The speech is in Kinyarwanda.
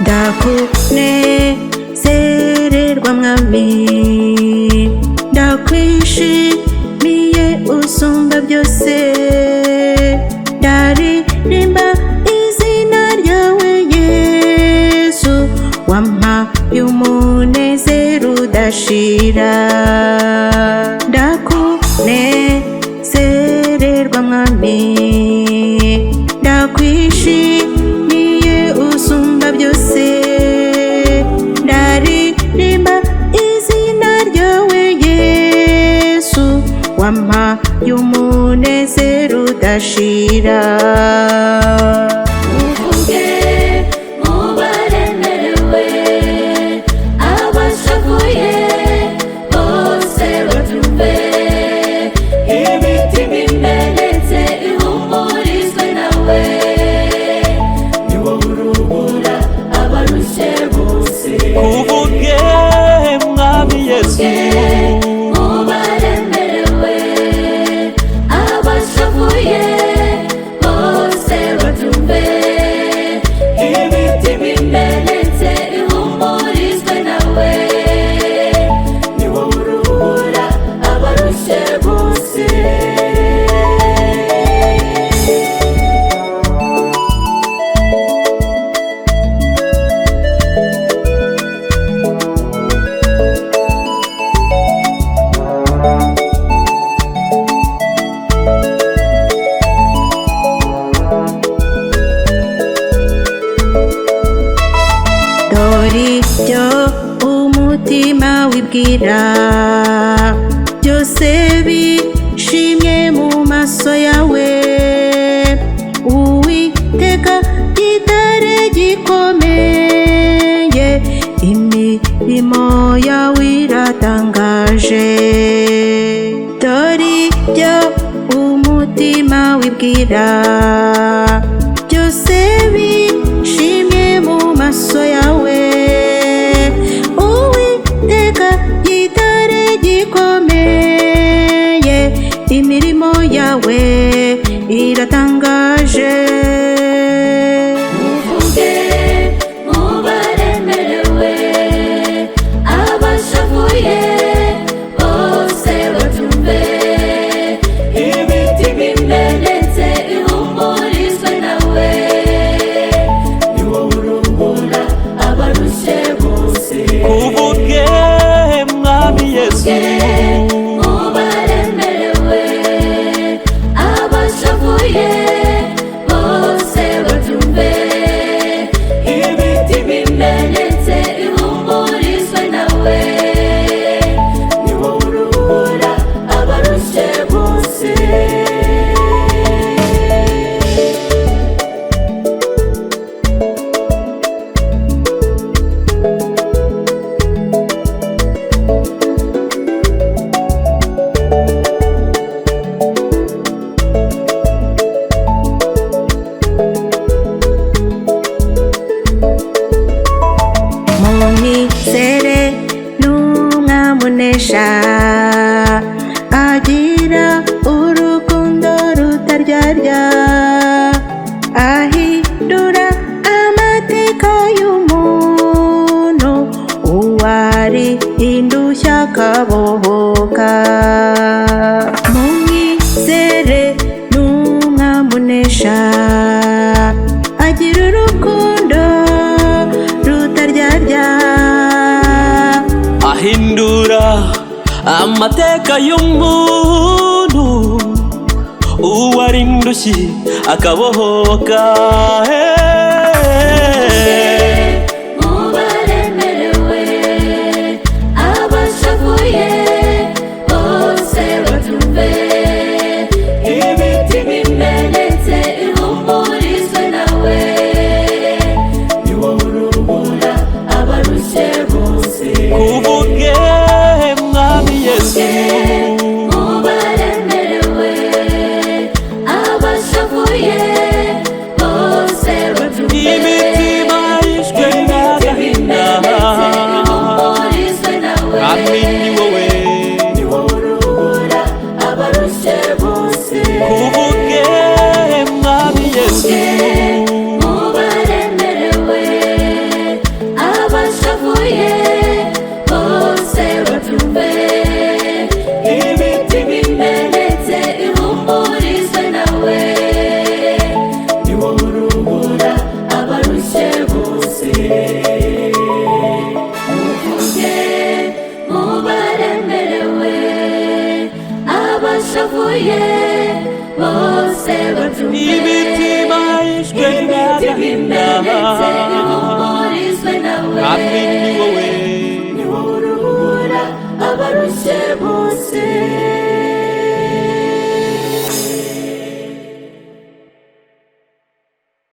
Ndakunezererwa mwami, ndakwishimiye usumba byose, ndaririmba izina ryawe Yesu, wampaye umunezero udashira. Ndakunezererwa mwami, ndakwishimiye usumba byose, ndaririmba izina ryawe Yesu, wampaye umunezero udashira. Muvuge mubaremerewe, abashavuye bose babyumve, imitima imenetse ihumurizwe nawe, ni wowe uruhura abarushye bose. Uvuge mwami Yesu, Mubaremerewe, abashavuye bose babyumve, imitima imenetse ihumurizwe nawe, ni wowe uruhura abarushye bose. Dore ibyo umutima wibwira byose bishimye mu maso yawe, Uwiteka gitare gikomeye, imirimo yawe iratangaje. Dore ibyo umutima wibwira byose bishimye mu maso yawe, Uwiteka gitare gikomeye, imirimo yawe iratangaje. Muvuge mubaremerewe, abashavuye bose babyumve, imitima imenetse ihumurizwe nawe, ni wowe uruhura abarushye bose. Uvuge mwami Yesu, Mubaremerewe, abashavuye bose babyumve, imitima imenetse ihumurizwe nawe, ni wowe uruhura abarushye bose. Mumwizere n'umwamunesha, agira urukundo rutaryarya, ahindura amateka y'umuntu, uwari indushyi akabohoka. Mumwizere n'umwamunesha, agira urukundo rutaryarya, ahindura amateka y'umuntu, uwari indushyi akabohoka. Mubaremerewe, abashavuye bose babyumve, imitima imenetse ihumurizwe nawe, ni wowe uruhura abarushye bose. Uvuge mwami Yesu, Mubaremerewe, abashavuye bose. Muvuge mubaremerewe, abashavuye bose babyumve. Imitima yishwe Imitima n'agahinda, imenetse ihumurizwe nawe. Mwami ni wowe. Ni wowe uruhura abarushye bose.